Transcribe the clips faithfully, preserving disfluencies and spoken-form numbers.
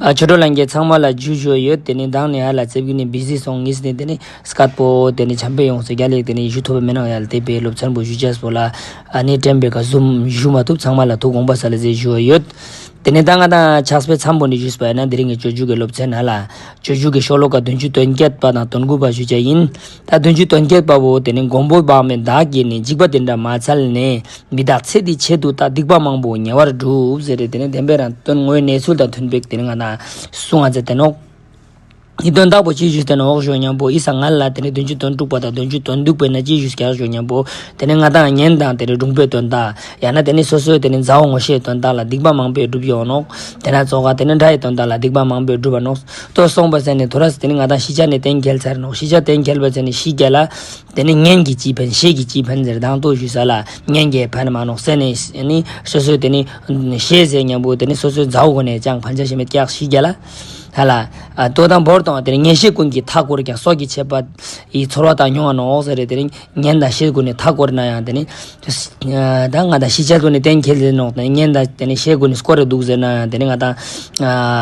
ཨ་ཆོས་གྲོགས་ལྷན་རྒྱས་ཚང་མ་ལ་ཇུ་ཞུ་ཡོད། དེ་ནི་མདང་ནས་ཨ་ལ་ཙེབ་གི་ནི་བི་ཟི་སོང་ངིས་ནི་དེ་ནི་སྐད་པོ་དེ་ནི་བྱམས་པའི་ཡོངས་སུ་རྒྱ་ལེགས་དེ་ནི་ཞུ་ཐུབ་པ་མེད་ནའང་ཡ་ལ་དེ་བས་སློབ་ཚན་པོ་ཞུ་ཅེས་པོ་ལ་ཨ་ནི་དྲན་པའི་ཁ་ཟུམ་ཞུ་མ་ཐུབ། ཚང་མ་ལ་ཐུགས་དགོངས་པ་སལ་ཟེར་ཞུ་ཡོད། དེ་ནི་ད་ང་དང་ཕྱག་དཔེ་མཚམས་པོ་ནི་ཞུས་པ་ཡིན་ན་དེ་རིང་གི་སྤྱོད་འཇུག་གི་སློབ་ཚན་ཨ་ལ་སྤྱོད་འཇུག་གི་ཤོ་ལོ་ཀ་བདུན་ཅུ་དོན་བརྒྱད་པ་དང་དོན་དགུ་པ་ཞུ་ཅེས་ཡིན། ད་བདུན་ཅུ་དོན་བརྒྱད་པ་བོ་དེ་ནི་མགོན་པོ་བག་མེད་བདག་གིས་ནི་འཇིགས་པ་འདི་འདྲ་མ་འཚལ་ནས། མི་རྟག་ཚེ་འདིའི་ཆེད་དུ་ད་སྡིག་པ་མང་པོ་ཉེ་བར་བསྒྲུབ་ཟེར་རེད། དེ་ནི་བདེན་པའི་རང་དོན་དངོས་གནས་ཚུལ་དང་མཐུན་པའི་དེ་ནི་ང་དང་གསུང་ང་མཛད་དེ་ནོག་ཡི་དོན་དག་པོ་ཅི་ཞུས་ཏེ་ནོག་ཞུ་སྙམ་པོ་ཡི་ས་ང་ལ་དེ་ནི་བདུན་ཅུ་དོན་དྲུག་པ་དང་བདུན་ཅུ་དོན་བདུན་པའི་ན་ཅི་ཞུས་ཀྱང་ཞུ་སྙམ་པོ་དེ་ནི་ང་དང་གཉེན་དང་དེ་ནི་སྒྲུང་པའི་དོན་དག་ཡང་ན་དེ་ནི་སོ་སོའི་དེ་ནི་མཛའ་བོ་ངོ་ཤེས་དོན་དག་ལ་སྡིག་པ་མང་པོས་བསྒྲུབས་ཡོང་ནོག་དེ་ན་ཙོག་ག་དེ་ནི་དགྲ་ཡི་དོན་དག་ལ་སྡིག་པ་མང་པོས་བསྒྲུབས་པ་ནོག་ཏོ་སོང་པ་ཟེར་ནི་ཐོ་ར་སི་དེ་ནི་ང་དང་ཤི་ཆ་ནི་གཏན་འཁེལ་ཚར་ནོག་ཤི་ཆ་གཏན་འཁེལ་པ་ཟེར་ནི་ཤི་རྒྱ་ལ། དེ་ནི་གཉེན་གྱིས་ཅི་ཕན་ཤེས་ཀྱིས་ཅི་ཕན་ཟེར་དང་ཏོ་ཞུས་ས་ལ་གཉེན་གྱིས་ཕན་མ་ནོག་ཟེར་ནས་ནི་སོ་སོའི་དེ་ནི་ཤེས་ཟེར་སྙམ་པོ་དེ་ནི་སོ་སོའི་མཛའ་བོ་ནས་ཀྱང་ཕན་ཆ་ཞེ་མེད་ཀྱག་ཤི་རྒྱ་ལ། ཧ་ལ། ཏོ་དང་བོར་དང་དེ་ནི་གཉེན་བཤེས་ཀུན་གྱིས་མཐའ་བསྐོར་ཀྱང་སྲོག་གི་ཆད་པ་ཡི་ཚོར་བ་དང་མྱོང་བ་ནོག་ཟེར་རེད། དེ་ནི་གཉེན་དང་བཤེས་ཀུན་ནས་མཐའ་བསྐོར་ན་ཡང་དེ་ནི་ད་ང་དང་ཤི་ཆ་ཀུན་ནས་གཏན་འཁེལ་ཟེར་ནོག་དེ་ནི་གཉེན་དང་དེ་ནི་བཤེས་ཀུན་ནས་བསྐོར་རེ་འདུག་ཟེར་ན་ཡང་དེ་ནི་ང་དང་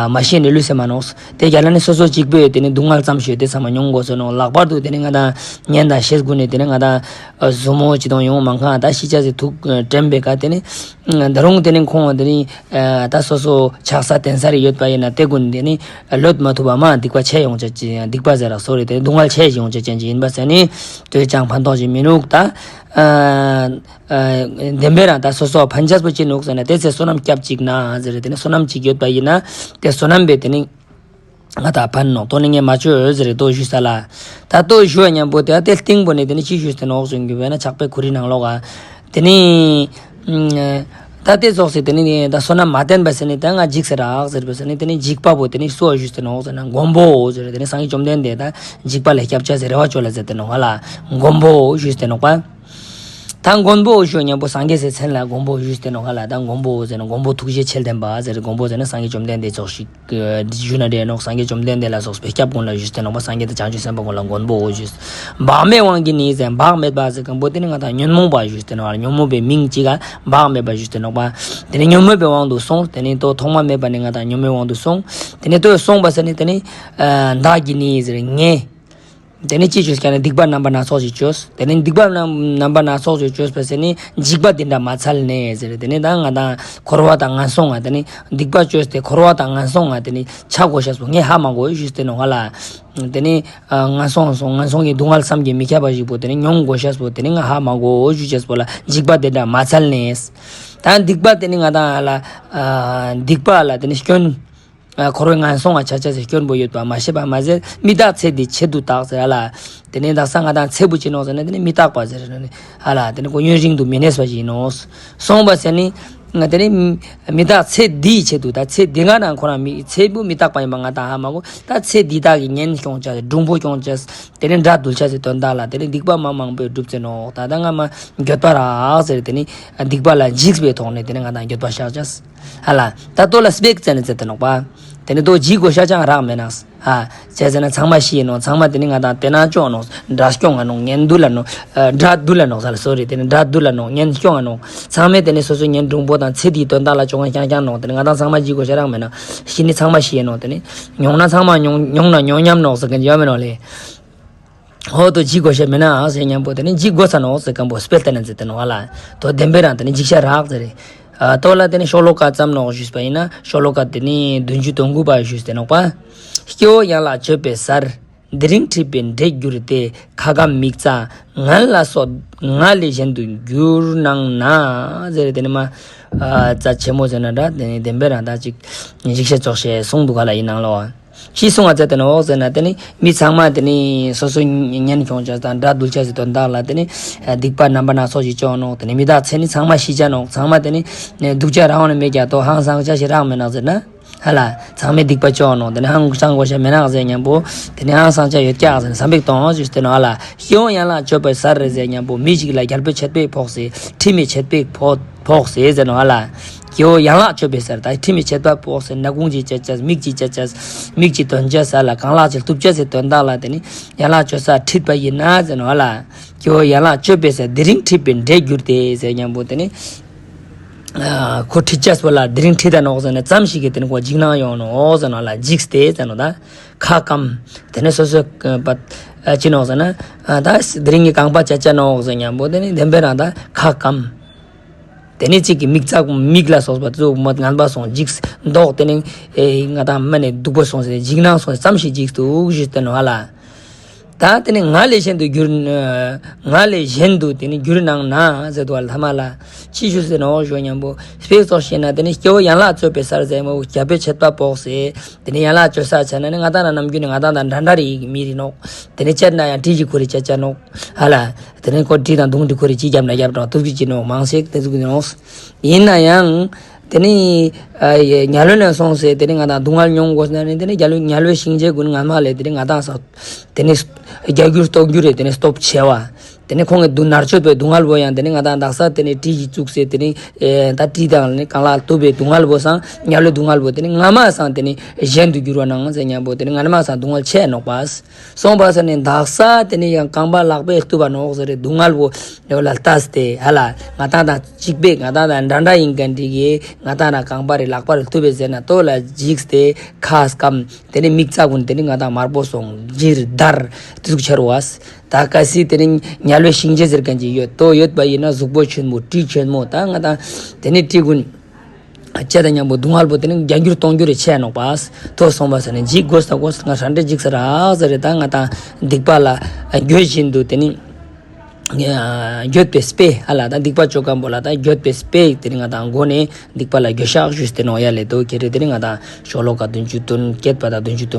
མ་ཤེས་ནས་ལུས་ཟེར་མ་ནོག་དེ་རྒྱ་ལ་ནི་སོ་སོ་གཅིག་པོས་དེ་ནི་སྡུག་བསྔལ་ཙམ་ཞིག་དེ་ཚང་མ་མྱོང་དགོས་ཟེར་ནོག་ལྷག་པར་དུ་དེ་ནི་ང་དང་གཉེན་དང་བཤེས་ཀུན་ནས་དེ་ནི་ང་དང་ཟུར་མོ་ཅི་དང་ཡོང་མ་ཁང་ད་ཤི་ཆ་ཟེར་ཐུག་དྲན་པའི་ཀ་དེ་ནི་ད་རུང་དེ་ནི་ཁོང་དེ་ནི་ད་སོ་སོ་ཆགས་ས་བརྟེན་ས་རེ་ཡོད་པ་ཡིན་ན་དེ་ཀུན་དེ་ནི་ལོད་མ་ཐུབ་པ་མ་སྡིག་པ་ཆེ་ཡོང་ཆ་ཅི་སྡིག་པ་ཟེར་ར་སོ་རེ་དེ་ནི་སྡུག་བསྔལ་ཆེ་ཡོང་ཆ་ཅན་ཅི་ཡིན་པ་ཟེར་ནི་དོས་ཀྱང་ཕན་ཐོགས་ཅི་མི་ནུག་ད་བདེན་པའི་རང་ད་སོ་སོ་ཕན་ཆ་པོ་ཅི་ནུག་ཟེར་ན་དེ་ཚེ་བསོད་ནམས་སྐྱབས་གཅིག་ན་ཟེར་རེ་དེ་ནི་བསོད་ནམས་གཅིག་ཡོད་པ་ཡིན་ན་དེ་བསོད་ནམས་པས་དེ་ནི། ང་དང་ཕན་ནོག་ཏོ་ནི་ངས་མ་བཅོས་ཟེར་རེ་ཏོ་ཞུས་ས་ལ། ད་ཏོ་ཞུ་བ་མཉམ་པོ་དེ་ཨ་དེ་སྟེང་པོ་ནས་དེ་ནི་ཅི་ཞུས་ཏེ་ནོག་ཟེར་གྱི་བས་ན་ཕྱག་དཔེ་ཁོ་རའི་ནང་ལོག་ག་དེ་ནི་ད་དེ་ཙོགས་སེ་དེ་ནི་ད་བསོད་ནམས་མ་བསྟེན་པ་ཟེར་ནི་ད་ང་འཇིགས་ཟེར་རག་ཟེར་བས་ཟེར་ནི་དེ་ནི་འཇིགས་པ་པོ་དེ་ནི་སུ་བ་ཞུས་ཏེ་ནོག་ཟེར་ན་མགོན་པོའོ་ཟེར་རེ་དེ་ནི་སངས་རྒྱས་བཅོམ་ལྡན་འདས་ད་འཇིགས་པ་ལས་སྐྱབས་བྱ་ཟེར་རེ་བ་བཅོལ་ལ་ཟེར་ཏེ་ནོག་ང་ལ་མགོན་པོའོ་ཞུས་ཏེ་ནོག་པ། ད་མགོན་པོ་ཞུ་མཉམ་པོ་སངས་རྒྱས་སའི་མཚན་ལ་མགོན་པོ་ཞུས་ཏེ་ནོག་ག་ལ། ད་མགོན་པོ་ཟེར་ན་མགོན་པོ་ཐུགས་རྗེ་ཆེ་ལྡན་པ་ཟེར། མགོན་པོ་ཟེར་ན་སངས་རྒྱས་བཅོམ་ལྡན་འདས་ཙོགས་ཤིག་ཞུ་ན་འདྲེ་ནོག་སངས་རྒྱས་བཅོམ་ལྡན་འདས་ལ་སོགས་པའི་སྐྱབས་ཀུན་ལ་ཞུས་ཏེ་ནོག་པ། སངས་རྒྱས་དང་བྱང་ཆུབ་སེམས་དཔའ་ཀུན་ལ་མགོན་པོ་ཞུས། བག་མེད་དབང་གིས་ནི་ཟེར། བག་མེད་པ་ཟེར་མཁན་པོ་དེ་ནི་ང་དང་ཉོན་མོངས་པ་ཞུས་ཏེ་ནོག་ཉོན་མོངས་པའི་མིང་གཅིག་ག་བག་མེད་པ་ཞུས་ཏེ་ནོག་པ། དེ་ནི་ཉོན་མོངས་པའི་དབང་དུ་སོང་། དེ་ནི་ཏོ་ཐོག་མ་མེད་པ་ནི་ང་དང་ཉོན་མོངས་དབང་དུ་སོང་། དེ་ནི་ཏོ་སོང་བ་ཟེར་ནི་དེ་ནི་བདག་གིས་ནི་ཟེར་ངས། དེ་ནས་ཅི་བཅོས་ཀྱང་ནི་སྡིག་པ་རྣམ་པ་སྣ་ཚོགས་ཤིག་བཅོས། དེ་ནས་སྡིག་པ་རྣམ་རྣམ་པ་སྣ་ཚོགས་ཤིག་བཅོས་པ་ཟེར་ནས་འཇིགས་པ་འདི་འདྲ་མ་འཚལ་ནས་ཟེར། དེ་ནས་ད་ང་དང་འཁོར་བ་དང་ངན་སོང་ང་དེ་ནས་སྡིག་པ་བཅོས་ཏེ་འཁོར་བ་དང་ངན་སོང་ང་དེ་ནས་ཆ་དགོས་ཤ་སོ་ངས་ཧ་མ་གོ་ཞུས་ཏེ་ནོག་ང་ལ། དེ་ནས་ངན་སོང་སོང་ངན་སོང་གི་སྡུག་བསྔལ་བསམ་གྱིས་མི་ཁྱབ་པ་ཞིག་པོ་དེ་ནས་མྱོང་དགོས་ཤ་སོ་དེ་ནས་ང་ཧ་མ་གོ་ཞུ་ཅེས་པོ་ལ་འཇིགས་པ་འདི་འདྲ་མ་འཚལ་ནས། ད་སྡིག་པ་དེ་ནས་ང་དང་ལ་སྡིག་པ་ལ་དེ་ནས་སྐྱོན། འཁོར་བའི་ངན་སོང་བ་ཆ་ཆ་ཟེར་སྐྱོན་པོ་ཡོད་པ་མ་ཤེས་པ་མ་ཟད་མི་རྟག་ཚེ་འདིའི་ཆེད་དུ་བཏགས་ཟེར་ཧ་ལ། དེ་ནས་དག་ས་ང་དང་ཚེ་བུ་ཅི་ནོག་ཟེར་ན་དེ་ནི་མི་རྟག་པ་ཟེར་ནི་ཧ་ལ་དེ་ནི་ཁོ་ཡུན་རིང་དུ་མི་གནས་པ་ཞིག་ཡིན་ནོག་སོང་བ་ཟེར་ནི། ང་དེ་ནི་མི་རྟག་ཚེ་འདིའི་ཆེད་དུ་ད་ཚེ་འདི་ང་དང་ཁོ་རང་མི་ཚེ་བུ་མི་རྟག་པ་ཡིན་པ་ང་དང་ཧ་མ་གོ་ད་ཚེ་འདི་དག་གི་གཉེན་སྐྱོང་བྱ་སྒྲུང་པོ་སྐྱོང་བྱ་དེ་ནི་དགྲ་འདུལ་བྱ་ཟེར་དོན་དག་ལ་དེ་ནི་སྡིག་པ་མ་མང་པོས་བསྒྲུབས་ཟེར་ནོག་ད་ལྟ་ང་མ་འགྱོད་པ་རག་ཟེར་དེ་ནི་སྡིག་པ་ལ་འཇིགས་པའི་ཐོག་ནས་དེ་ནི་ང་དང་འགྱོད་པ་བཤགས་བྱ། ཧ་ལ། ད་ལྟོ་ལ་སྤེག་ཙེ་ནི་ཙེ་ཏེ་ནོག་པ། དེ་ནི་ལྟོ་འཇིགས་དགོས་ཤ་ཅང་རག་མེད་ན། ཧ། བྱས་ཙེ་ན་ཚང་མ་ཤི་ཡིན་ནོག་ཚང་མ་དེ་ནི་ང་དང་དེ་ན་སྐྱོང་ནོག་དགྲ་སྐྱོང་ང་ནོག་གཉེན་འདུལ་ལ་ནོག་དགྲ་འདུལ་ལ་ནོག་ས་ལ་སོ་རི་དེ་ནི་དགྲ་འདུལ་ལ་ནོག་གཉེན་སྐྱོང་ང་ནོག་ཚང་མས་དེ་ནི་སོ་སོ་གཉེན་སྒྲུང་པོ་དང་ཚེ་འདིའི་དོན་དག་ལ་སྐྱོང་ང་རྐྱང་རྐྱང་ནོག་དེ་ནི་ང་དང་ཚང་མ་འཇིགས་དགོས་ཤ་རག་མེད་ན། ཤི་ནི་ཚང་མ་ཤི་ཡིན་ནོག་དེ་ནི། མྱོང་ན་ཚང་མ་མྱོང་མྱོང་ན་མྱོང་མཉམ་ནོག་ཟེར་གི་ཡོད་མེད་ནོག་ལེ། ཧོ་དོ་འཇིགས་དགོས་ཤ་མེད་ན་ཟེར་མཉམ་པོ་དེ་ནི་འཇིགས་དགོས་ས་ནོག་ཟེར་མཁན་པོ་སྤེལ་ཏེ་ན་ཟེར་ཏེ་ནོག་ཧ་ལ། དོ་བདེན་པའི་རང་དེ་ནི་འཇིགས་ཤ་རག་ཟེར་རེད། ཨ་ལྟོ་ལ་དེ་ནི་ཤོ་ལོ་ཀ་ཙམ་ནོག་ཞུས་པ་ཡིན་ན་ཤོ་ལོ་ཀ་དེ་ནི་བདུན་ཅུ་དོན་དགུ་པ་ཞུས་ཏེ་ནོག་པ། སྐྱེ་བོ་ཡན་ལག་གཅོད་པའི་སར། དེ་རིང་འཁྲིད་པའི་འདྲེས་གྱུར་ཏེ། ཁ་སྐམ་མིག་རྩ་ངལ་ལ་སོགས། ང་ལས་གཞན་དུ་གྱུར་སྣང་ན། ཟེར་དེ་ནི་མ། ཨ་རྩ་ཆེན་མོ་ཟེར་ན་འདྲ་དེ་ནི་བདེན་པའི་རང་ད་ཅིག་འཇིགས་ཤ་ཙོགས་ཤ་གསུངས་འདུག་ག་ལ་ཡིན་ནང་ལོ། ཅི་གསུང་བ་ཚད་དེ་ནོག་ཟེར་ན་དེ་ནི་མི་ཚང་མ་དེ་ནི་སོ་སོ་གཉེན་སྐྱོང་བྱ་དང་དགྲ་འདུལ་བྱ་ཟེར་དོན་དག་ལ་དེ་ནི་སྡིག་པ་རྣམ་པ་སྣ་ཚོགས་ཤིག་བཅོ་ནོག་དེ་ནི་མི་རྟག་ཚེ་ནི་ཚང་མ་ཤི་བྱ་ནོག་ཚང་མ་དེ་ནི་སྡུག་བྱ་རང་ནི་མེད་ཀྱང་དོ་ཧང་སང་བྱ་ཞིག་རག་མེད་ནག་ཟེར་ན། ཧ་ལ། ཚང་མས་སྡིག་པ་བཅོ་ནོག་དེ་ནི་ཧང་སང་དགོས་ཤ་མེད་ནག་ཟེར་མཉམ་པོ་དེ་ནི་ཧང་སང་བྱ་ཡོད་ཀྱག་ཟེར་ནས་བསམ་པའི་གཏོང་ཞུས་ཏེ་ནོག་ཧ་ལ། སྐྱེ་བོ་ཡན་ལག་གཅོད་པའི་སར་རེད་ཟེར་མཉམ་པོ་མི་ཞིག་ལ་རྒྱལ་པོའི་ཆད་པས་ཕོག་སྟེ་ཁྲིམས་མེད་ཆད་པས་ཕོག་ཕོག་སེ་ཟེར་ནོག་ཧ་ལ། སྐྱེ་བོ་ཡན་ལག་གཅོད་པའི་སར་ད་ཁྲིམས་མེད་ཆད་པ་ཕོག་སེ་ན་ཁུང་ཅིག་བཅད་བཅད་མིག་ཅིག་བཅད་བཅད་མིག་ཅིག་དོན་བཅད་ས་ལ་རྐང་ལག་ཅིག་གཏུབ་བཅད་སེ་དོན་དག་ལ་དེ་ནི་ཡན་ལག་གཅོད་ས་ཁྲིད་པ་ཡིན་ན་ཟེར་ནོག་ཧ་ལ། སྐྱེ་བོ་ཡན་ལག་གཅོད་པའི་སར་དེ་རིང་འཁྲིད་པའི་འདྲེས་གྱུར་ཏེ་ཟེར་མཉམ་པོ་དེ་ནི། ཁོ་ཁྲིད་ཅས་པོ་ལ་དེ་རིང་ཁྲིད་ད་ནོག་ཟེར་ནས་ཙམ་ཞིག་གིས་དེ་ནི་ཁོ་འཇིགས་སྣང་ཡོང་ནོག་ཟེར་ནོག་ལ། འཇིགས་ཏེ་ཟེར་ནོག་ད། ཁ་སྐམ། དེ་ནས་སོ་སོ་པ་ཅི་ནོག་ཟེར་ན། ད་དེ་རིང་གི་རྐང་པ་ཆ་ཆ་ནོག་ཟེར་མཉམ་པོ་དེ་ནི་བདེན་པའི་རང་ད་ཁ་སྐམ། དེ་ནས་གཅིག་གི་མིག་བཙག་མིག་ལ་སོགས་པ་གཙོ་བོ་ངན་པ་སོང་། འཇིགས་མདོག་དེ་ནས་ང་དང་མ་ནས་སྡུག་པོ་སོང་ཟེར། འཇིགས་སྣང་སོང་ཙམ་ཞིག་འཇིགས་འདུག་ཞུས་ཏེ་ནོག་ཧ་ལ། ད་དེ་ནས་ང་ལས་གཞན་དུ་གྱུར། ང་ལས་གཞན་དུ་དེ་ནས་གྱུར་ནའང་ན་ཟེར་དུ་བ་ལ་ཐ་མ་ལ་ཅི་ཞུ་ཟེར་ནོག་ཞུ་མཉམ་པོ། དཔེ་ཙོགས་བཤད་ན་དེ་ནས་སྐྱེ་བོ་ཡན་ལག་གཅོད་པའི་སར་ཟེར་མོ་རྒྱལ་པོའི་ཆད་པ་ཕོག་ཟེར། དེ་ནས་ཡན་ལག་གཅོད་ས་ཆ་ན་ནི་ང་དང་ན་ནམ་རྒྱུན་ནས་ང་དང་དང་འདྲ་འདྲ་རེ་མི་རེ་ནོག་དེ་ནས་བཅད་ན་ཡང་གྲི་གི་ཁོ་རེ་ཆ་ཆ་ནོག་ཧ་ལ། དེ་ནས་ཁོ་གྲི་དང་མདུང་གྲི་ཁོ་རེ་ཅི་རྒྱབ་ན་རྒྱབ་དང་ཐུབ་ཀྱི་ཅི་ནོག་མང་སེ་དེ་ཟུག་གི་ནོག་ཡིན་ན་ཡང་། དེ་ནི། ཨ་ཡེ་ཉ་ལོན་ལ་སོང་སེ་དེ་ནི་ང་དང་སྡུག་བསྔལ་མྱོང་དགོས་ན་ནི་དེ་ནི་རྒྱ་ལོ་ཉ་ལོའི་ཤིང་རྗེ་ཀུན་ང་མ་ལས་དེ་ནི་ང་དང་ས། དེ་ནི་རྒྱ་འགྱུར་སྟོག་འགྱུར་རེ་དེ་ནི་སྟོབས་ཆེ་བ། དེ་ནི་ཁོང་གི་སྡུག་མནར་གཅོད་པའི་སྡུག་བསྔལ་བོ་ཡང་དེ་ནི་ང་དང་དག་ས་དེ་ནི་གྲི་ཞིག་བཙུགས་སེ་དེ་ནི་ཨེ་ད་གྲི་དང་ནི་རྐང་ལག་གཏུབ་པའི་སྡུག་བསྔལ་བོ་སང་ཉ་ལོའི་སྡུག་བསྔལ་བོ་དེ་ནི་ང་མ་སང་དེ་ནི་གཞན་དུ་འགྱུར་བ་ནང་ཟེར་མཉམ་པོ་དེ་ནི་ང་མ་སང་སྡུག་བསྔལ་ཆེ་ནོག་པ། སོང་པ་ས་ནི་དག་ས་དེ་ནི་ཡང་རྐང་པ་ལག་པས་གཏུབ་པ་ནོག་ཟེར་རེ་སྡུག་བསྔལ་བོ་ཡོད་ལ་ལྟས་ཏེ་ཧ་ལ་ང་དང་དང་གཅིག་པས་ང་དང་དང་འདྲ་འདྲ་ཡིན་གན་འགྲིག་གི་ང་དང་ན་རྐང་པ་རེ་ལག་པ་རེ་གཏུབ་པའི་ཟེར་ན་ལྟོ་ལ་འཇིགས་ཏེ་ཁ་སྐམ། དེ་ནི་མིག་བཙག་གུན་དེ་ནི་ང་དང་དམར་པོ་སོང་འཇིར་འདར་དེ་ཟུག་ཆར་བ། ད་ག་སི་དེ་ནི་ཉ་ལོའི་ཤིང་རྗེ་ཟེར་གན་ཅིག་ཡོད་ལྟོ་ཡོད་པ་ཡིན་ན་གཟུགས་པོ་ཆེན་མོ་གྲི་ཆེན་མོ་ད་ང་དང་དེ་ནི་གྲི་གུན། ཅེས་དང་མཉམ་པོ་སྡུག་བསྔལ་པོ་དེ་ནི་རྒྱ་འགྱུར་སྟོང་འགྱུར་རེ་ཆེ་ནོག་པ། ཐོ་སོང་པ་ཟེར་ནས་འཇིགས་དགོས་ས་དགོས་ང་ཧྲ་འདྲེ་འཇིགས་ས་རག་ཟེར་རེ་ད་ང་དང་སྡིག་པ་ལ་འགྱོད་བཞིན་དུ་དེ་ནི། འགྱོད་པའི་དཔེ་ཧ་ལ་ད་སྡིག་པ་བཅོ་གམ་པོ་ལ་ད་འགྱོད་པའི་དཔེ་དེ་ནི་ང་དང་མགོ་ནས་སྡིག་པ་ལ་འགྱོད་བཤགས་ཞུས་ཏེ་ནོག་ཡ་ལས་དོ་ཁྱེད་རེ་དེ་ནི་ང་དང་ཤོ་ལོ་ཀ་བདུན་ཅུ་དོན་བརྒྱད་པ་དང་བདུན་ཅུ་དོན།